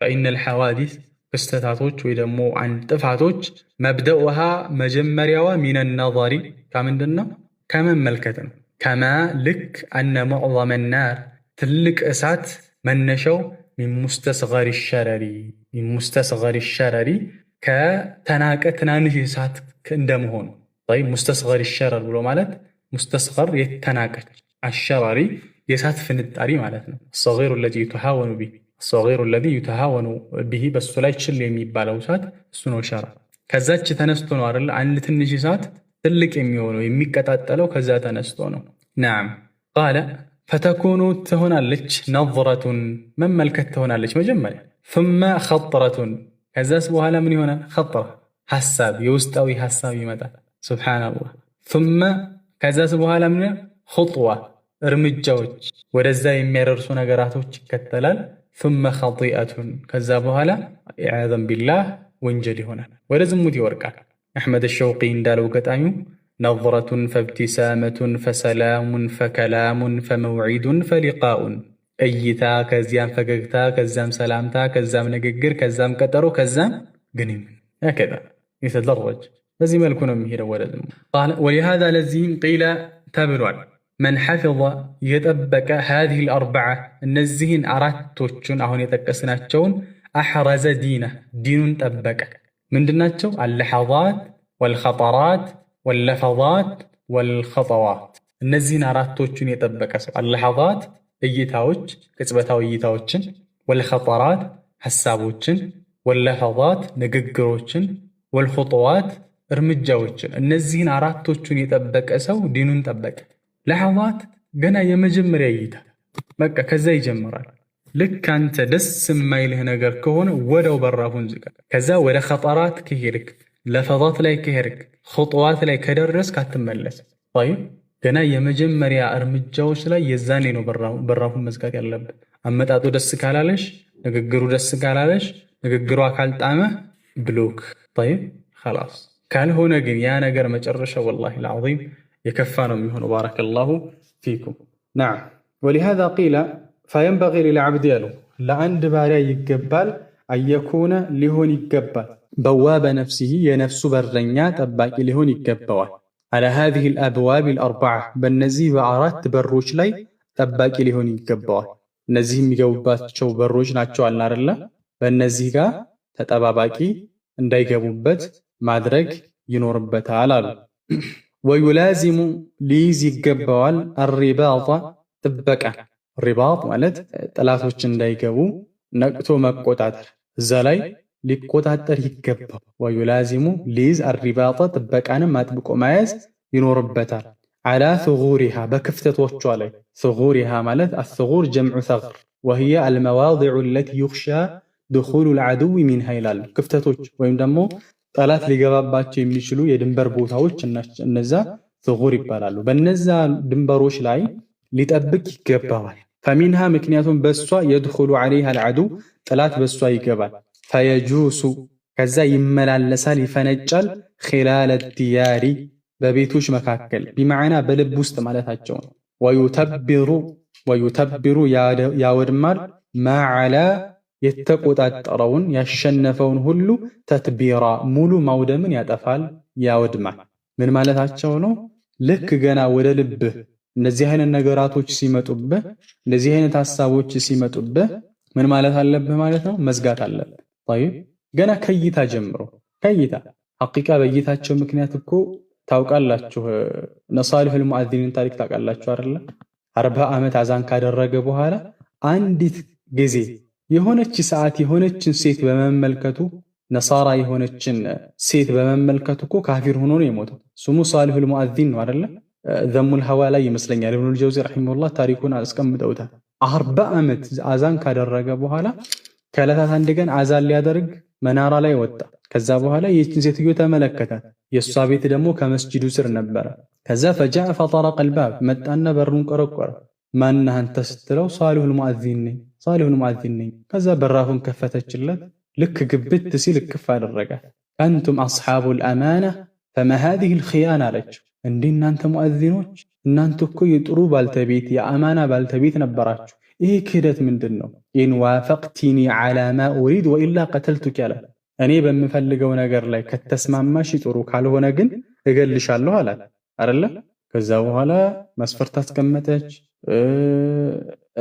فإن الحوادث ክስተታቶች ወይ ደግሞ አንድ ጥፋቶች مبدؤها መጀመሪያዋ من النظر ከምንድን ነው? ከመመልከት ነው። كما ልክ أن معظم النار ትልቅ እሳት መነሻው من مستصغر الشرر من مستصغر الشرر ከተናቀ ትናንሽ እሳት እንደመሆኑ مستصغر الشرر ብሎ ማለት مستصغر የተናቀች الشرر የእሳት ፍንጣሪ ማለት ነው። الصغير الذي يتهاون به الصغير الذي يتهاون به በሱ ላይ ችላ የሚባለው እሳት እሱ ነው شرر። ከዛች ተነስቶ ነው አይደል አንድ ትንሽ እሳት ትልቅ የሚሆነው የሚቀጣጠለው ከዛ ተነስቶ ነው። نعم قال فتكون ትሆናለች نظرة መመልከት ትሆናለች መጀመሪያ ثم خطرة ከዛስ በኋላ ምን ይሆናል? خطرة ሐሳብ የውስጣዊ ሐሳብ ይመጣል። سبحان الله ثم ከዛስ በኋላ ምን خطوة እርምጃዎች ወደዛ የሚያደርሱ ነገራቶች ይከተላል። ثم خطيئة ከዛ በኋላ عياذا بالله ወንጀል ይሆናል፣ ወደ ዝሙት ይወርቃል። አሕመድ ሸውቂ እንዳለው ገጣሚው نظرة فابتسامة فسلام فكلام فموعد فلقاء፣ እይታ ከዚያም ፈገግታ ከዛም ሰላምታ ከዛም ንግግር ከዛም ቀጠሮ ከዛም ግንኙነት هكذا يتدرج በዚህ መልኩ ነው የሚሄደው ወደ ዝሙት። ولهذا ለዚህም قيل ተብሏል من حفظ የጠበቀ هذه الأربعة እነዚህን አራቶቹን አሁን የጠቀስናቸውን أحرز دينه ዲኑን ጠበቀ። ምንድናቸው? اللحظات والخطرات واللفظات والخطوات። እነዚህን አራቶቹን የጠበቀ ሰው اللحظات እይታዎች፣ ቅጽበታዊ እይታዎችን፣ والخطرات ሐሳቦችን፣ واللفظات ንግግሮችን፣ والخطوات እርምጃዎችን፣ እነዚህን አራቶቹን የጠበቀ ሰው ዲኑን ጠበቀ። لحظات ገና የመጀመሪያ እይታ በቃ ከዛ ይጀምራል። ልክ አንተ ደስ የማይልህ ነገር ከሆነ ወደው በራፉን ዝጋ። ከዛ ወደ خطرات ከሄድክ፣ لفظات ላይ ከሄድክ፣ خطوات ላይ ከደረስክ አትመለስ። طيب ገና የመጀመሪያ እርምጃዎች ላይ የዛኔ ነው በራፉን መዝጋት ያለብህ። አመጣጡ ደስ ካላለሽ፣ ንግግሩ ደስ ካላለሽ፣ ንግግሯ ካልጣመህ block። طيب خلاص። ካልሆነ ግን ያ ነገር መጨረሻ والله العظيم የከፋ ነው የሚሆነው። بارك الله فيكم። نعم ولهذا قيل فينبغي للعبد ያሉ ለአንድ ባሪያ ይገባል أن يكون ሊሆን ይገባል بواب نفسه የነፍሱ በረኛ ጠባቂ ሊሆን ይገባዋል። على هذه الأبواب الأربعة በእነዚህ በአራት በሮች ላይ ጠባቂ ሊሆን ይገባዋል። እነዚህ የሚገቡባቸው በሮች ናቸው አልን አይደለ? በእነዚህ ጋር ተጠባባቂ እንዳይገቡበት ማድረግ ይኖርበታል አሉ። ويلازم ሊይዝ ይገባዋል الرباط ጥበቃ። رباط ማለት ጠላቶች እንዳይገቡ ነቅቶ መቆጣጠር፣ እዛ ላይ ሊቆጣጠር ይገባል። ويلازم ሊይዝ الرباط ጥበቃንም አጥብቆ መያዝ ይኖርበታል። على ثغورها በክፍተቶቿ ላይ። ثغورها ማለት الثغور جمع ثغر وهي المواضع التي يخشى دخول العدو منها ይላሉ። ክፍተቶች ወይም ደግሞ ጠላት ሊገባባቸው የሚችሉ የድንበር ቦታዎች እነዛ ثغور ይባላሉ። በነዛ ድንበሮች ላይ ሊጠብቅ ይገባዋል። فمنها ምክንያቱም በሷ يدخل عليها العدو ጠላት በሷ ይገባል። فيجوس ከዛ ይመላለሳል ይፈነጫል። خلال الديار በቤቶች መካከል بمعنى በልብ ውስጥ ማለታቸው ነው። ويتبر ያወድማል ما علا የተቆጣጠረውን ያሸነፈውን ሁሉ تتبيرا ሙሉ ማውደምን ያጠፋል ያወድማል። ምን ማለታቸው ነው? ልክ ገና ወደ ልብህ እነዚህ አይነት ነገራቶች ሲመጡብህ፣ እነዚህ አይነት ሀሳቦች ሲመጡብህ ምን ማለት አለብህ ማለት ነው? መዝጋት አለብህ። طيب ገና ከእይታ ጀምሮ ከእይታ حقيقة በእይታቸው ምክንያት እኮ ታውቃላችሁ፣ ነሳሊሑል ሙአዚንን ታሪክ ታውቃላችሁ አይደለ? 40 ዓመት አዛን ካደረገ በኋላ አንዲት ጊዜ የሆነች ሰዓት የሆነችን ሴት በመመልከቱ፣ ነሳራ የሆነችን ሴት በመመልከቱ እኮ ካፊር ሆኖ ነው የሞተው። ስሙ ሳሊሁል ሙአዚን ነው አይደለ? ዘሙል ሀዋ ላይ ይመስለኛል ኢብኑል ጀውዚ رحمه الله ታሪኩን አስቀምጠውታል። 40 ዓመት አዛን ካደረገ በኋላ ከዕለታት አንድ ቀን አዛን ሊያደርግ መናራ ላይ ወጣ። ከዛ በኋላ ይህችን ሴትዮ ተመለከታት። የእሷ ቤት ደግሞ ከመስጂዱ ስር ነበረ። ከዛ فجاء فطرق الباب መጣና በሩን ቆረቆረ። ማነህ አንተ ስትለው ሳሊሁል ሙአዚን ነኝ፣ ሳሊሁል ሙአዚን ነኝ። ከዛ በራፉን ከፈተችለት። ልክ ግብት ሲል እቅፍ አደረጋት። أنتم أصحاب الأمانة فما هذه الخيانة አለችው። እንዲህ እናንተ ሙአዚኖች እናንተ እኮ የጥሩ ባልተቤት የአማና ባልተቤት ነበራችሁ። ይሄ ክህደት ምንድን ነው? إن وافقتيني على ما أريد وإلا قتلتك አላት። እኔ በምፈልገው ነገር ላይ ከተስማማሽ ጥሩ፣ ካልሆነ ግን እገልሻለሁ አላት። አይደለ? ከዛ በኋላ መስፈርት አስቀመጠች።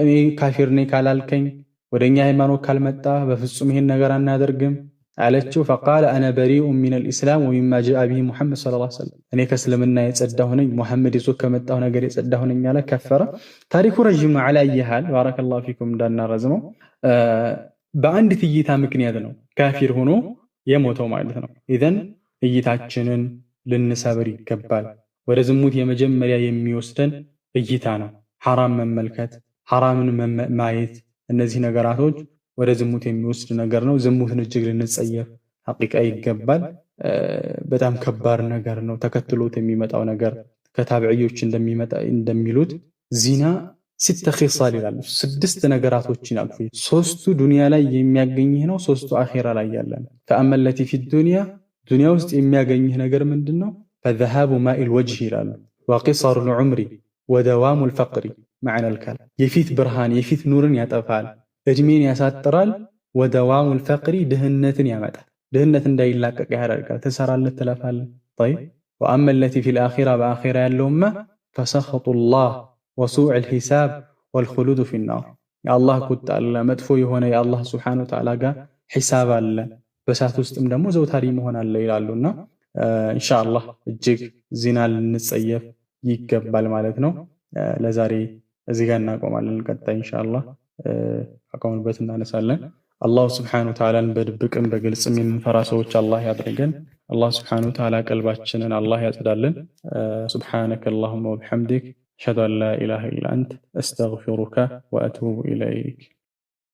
እኔ ካፊር ነኝ ካላልከኝ፣ ወደኛ ሃይማኖት ካልመጣ በፍጹም ይሄን ነገር አናደርግም አለችው። فقال أنا بريء من الإسلام ومما جاء به محمد صلى الله عليه وسلم፣ እኔ ከእስልምና የጸዳሁ ነኝ፣ ሙሐመድ ይዞ ከመጣሁ ነገር የጸዳሁ ነኝ አለ። ከፈረ። ታሪኩ ረዥም ነው። على أي حال بارك الله فيكم እንዳናረዝመው በአንዲት እይታ ምክንያት ነው ካፊር ሆኖ የሞተው ማለት ነው። إذن እይታችንን ልንሰብር ይገባል። ወደ ዝሙት የመጀመሪያ የሚወስደን እይታ ነው። ሐራም መመልከት፣ ሐራምን ማየት፣ እነዚህ ነገራቶች ወደ ዝሙት የሚወስድ ነገር ነው። ዝሙትን እጅግ ልንጸየፍ حقيقة ይገባል። በጣም ከባድ ነገር ነው። ተከትሎት የሚመጣው ነገር ከታብዕዮች እንደሚሉት ዚና ست خصال ይላሉ። ስድስት ነገራቶችን አሉ። ሶስቱ ዱንያ ላይ የሚያገኝህ ነው፣ ሶስቱ አኼራ ላይ ያለ ነው። فأما التي في الدنيا ዱንያ ውስጥ የሚያገኝህ ነገር ምንድን ነው? فذهاب ماء الوجه ይላሉ። وقصر العمر ودوام الفقر معنى الكلام የፊት ብርሃን የፊት ኑርን ያጠፋል፣ እድሜን ያሳጥራል። ودوام الفقر ድህነትን ያመጣል። ድህነት እንዳይላቀቅ ያደርጋል። ትሰራለህ፣ ትለፋለህ። طيب وأما التي في الآخرة በአኺራ ያለውማ فسخط الله وسوء الحساب والخلود في النار የአላህ ቁጣ አለ፣ መጥፎ የሆነ የአላህ سبحانه وتعالى ጋር ሒሳብ አለ፣ በእሳት ውስጥም ደግሞ ዘውታሪ መሆን አለ ይላሉና ኢንሻአላህ እጅግ ዚና ልንጸየፍ ይገባል ማለት ነው። ለዛሬ እዚህ ጋር እናቆማለን። ቀጣይ ኢንሻአላህ አቆምንበት እናነሳለን። አላሁ ስብሓነሁ ወተዓላን በድብቅም በግልጽም የምንፈራ ሰዎች አላህ ያድርገን። አላህ ስብሓነሁ ወተዓላ ቀልባችንን አላህ ያጽዳልን። سبحانك اللهم وبحمدك أشهد أن لا إله إلا أنت أستغفرك وأتوب إليك።